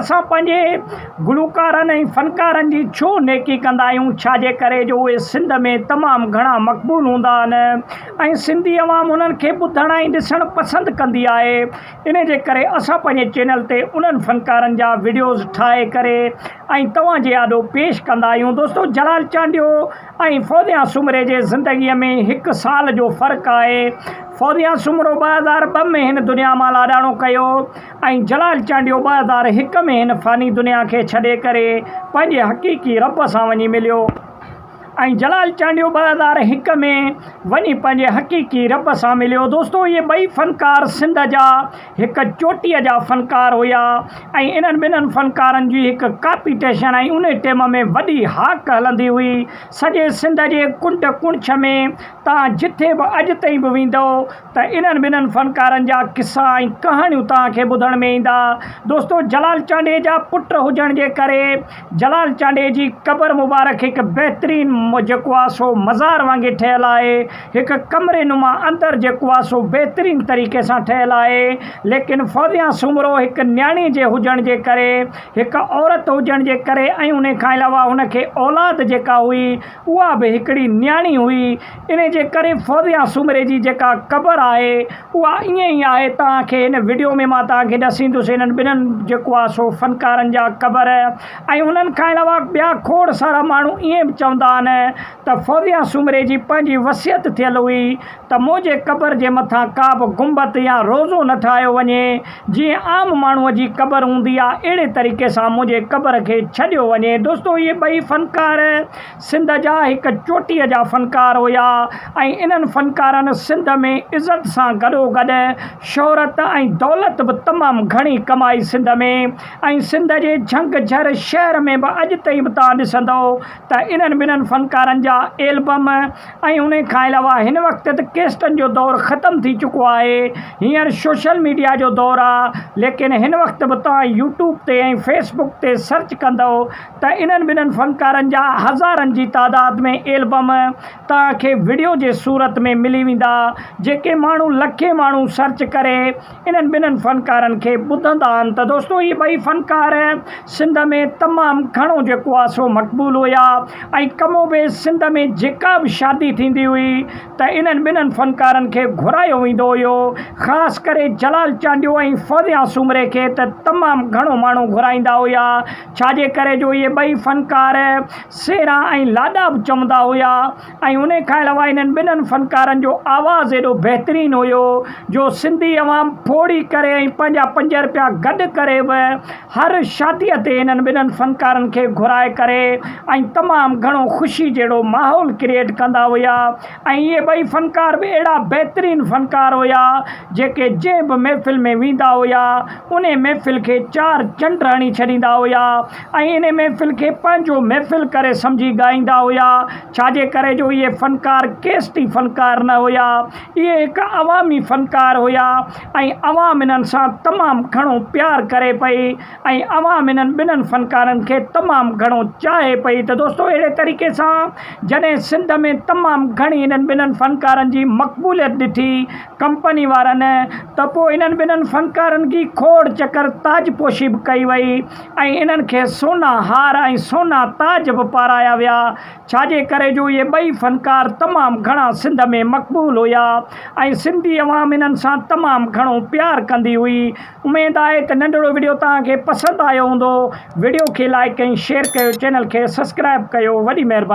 اسان پنهنجي گلوڪارن ۽ فنڪارن جي ڇو نيڪي ڪندا آهيون ڇا جي ڪري جو اهي سنڌ ۾ تمام گهڻا مقبول هوندا آهن ۽ سنڌي عوام انهن کي ٻڌڻ ۽ ڏسڻ پسند ڪندي آهي ان جي ڪري اسان پنهنجي چينل تي انهن فنڪارن جا وڊيوز ٺاهي ڪري ۽ توهان جي آڏو پيش ڪندا آهيون دوستو جلال چانڊيو ۽ فوزيا سومري جي زندگي ۾ هڪ سال جو فرق آهي فوزيا سومرو 2002 ۾ هن دنيا مان لاڏاڻو ڪيو ۽ جلال چانڊيو 2001 ۾ هن فاني دنيا کي ڇڏي ڪري پنهنجي حقيقي رب سان وڃي مليو. ۽ جلال چانڊيو 2001 ۾ وڃي پنهنجي حقيقي رب سان مليو. دوستو اهي ٻئي فنڪار سنڌ جا هڪ چوٽيء جا فنڪار هيا ۽ انهن ٻنهن فنڪارن جي هڪ ڪاپيٽيشن ۽ انهي ٽيم ۾ وڏي هاڪ هلندي هئي. سڄي سنڌ جي ڪنڊ ڪڙڇ ۾ توهان جٿي به اڄ تائين به ويندؤ ته انهن ٻنهن فنڪارن جا قصا ۽ ڪهاڻيون توهان کي ٻڌڻ ۾ ايندا. دوستو جلال چانڊيي جا پٽ هجڻ جي ڪري جلال چانڊيي جي قبر مبارڪ هڪ بهترين جيڪو آ سو مزار وانگي ٺهيل آهي. هڪ ڪمري نما اندر جيڪو آ سو بهترين طريقي سان ٺهيل آهي. ليڪن فوزيان سومرو هڪ نياڻي جي هجڻ جي ڪري هڪ عورت هجڻ جي ڪري ۽ انهي کان علاوه هن کي اولاد جيڪا هئي اها به هڪڙي نياڻي هئي، انهي جي ڪري فوزيا سومري جي جيڪا قبر آهي اها ائين ئي آهي، توهان کي هن وڊيو ۾ مان توهان کي ڏسيندس انهن ٻنهن جيڪو آهي سو فنڪارن جا قبر ۽ انهن کان علاوه ٻيا کوڙ سارا ماڻهو ائين به چوندا آهن ته فوزيا سومري جي پنهنجي وصيت ٿيل هئي ته منهنجي قبر جي مٿان ڪا به گنبد يا روضو نه ٺاهيو وڃي، جيئن عام ماڻهوء جي قبر هوندي آ، اهڙي طريقي سان منهنجي قبر کي ڇڏيو وڃي. دوستو اهي ٻئي فنڪار سنڌ جا هڪ چوٽيء جا فنڪار هيا ۽ انهن فنڪارن سنڌ ۾ عزت سان گڏوگڏ شهرت ۽ دولت به تمام گهڻي ڪمائي سنڌ ۾ ۽ سنڌ جي جهنگ جهر شهر ۾ به اڄ تائين به توهان ڏسندؤ ته انهن ٻنهن فنڪارن جا ايلبم ۽ انهي کان علاوه هن وقت ته ڪيسٽن جو دور ختم ٿي چڪو آهي هينئر سوشل ميڊيا جو دور آ ليڪن هن وقت به توهان يوٽيوب تي ۽ فيس بڪ تي سرچ ڪندؤ ته انهن ٻنهن فنڪارن جا هزارن جي تعداد ۾ ايلبم توهان کي وڊيو جي صورت ۾ ملي ويندا جيڪي ماڻهو لکين ماڻهو سرچ ڪري انهن ٻنهن فنڪارن کي ٻڌندا آهن ته دوستو اهي ٻئي فنڪار سنڌ ۾ تمام گهڻو جيڪو آهي سو مقبول هيا ۽ ڪم و بيش سنڌ ۾ جيڪا به شادي ٿيندي هئي ته انهن ٻنهن فنڪارن کي گهرايو ويندو هيو خاص ڪري جلال چانڊيو ۽ فوزيا سومري کي ته تمام گهڻو ماڻهو گهرائيندا هيا ڇاجي ڪري جو اهي ٻئي فنڪار سهرا ۽ لاڏا به چوندا هيا ۽ انهي کان علاوه انهن ٻنهن فنڪارن جو آواز ايڏو بهترين هيو جو سنڌي عوام ڦوڙي ڪري ۽ پنهنجا پنج رپيا گڏ ڪري به هر شاديء تي انهن ٻنهن فنڪارن کي گهرائي ڪري ۽ تمام گهڻو خوشي جهڙو ماحول ڪريئيٽ ڪندا هيا ۽ اهي ٻئي فنڪار به اهڙا بهترين فنڪار هيا جيڪي جنهن به محفل ۾ ويندا هيا انهي محفل کي چار چنڊ هڻي ڇڏيندا هيا ۽ انهي محفل کي پنهنجو محفل ڪري سمجهي ڳائيندا هيا، ڇاجي ڪري جو اهي فنڪار ڪيسٽي فنڪار نه هيا، اهي هڪ عوامي فنڪار هيا ۽ عوام انهن سان تمام گهڻو پيار ڪري پئي ۽ عوام انهن ٻنهن فنڪارن کي تمام گهڻو چاهي پئي ته دوستو اهڙي طريقي سان جڏهن سنڌ ۾ تمام گهڻي انهن ٻنهن فنڪارن جي مقبوليت ڏٺي ڪمپني وارن ته پوء انهن ٻنهن فنڪارن جي کوڙ چڪر تاج پوشي به ڪئي وئي ۽ انهن کي سونا هار ۽ سونا تاج به پارايا ويا، ڇاجي ڪري جو اهي ٻئي فنڪار تمام گهڻا سنڌ ۾ مقبول هيا ۽ سنڌي عوام انهن سان تمام گهڻو پيار ڪندي هئي. اميد آهي ته ننڍڙو وڊيو توهان کي پسند آيو هوندو. وڊيو کي لائيڪ ۽ شيئر ڪيو چينل کي سسڪرائيب ڪيو وڏي مهرباني.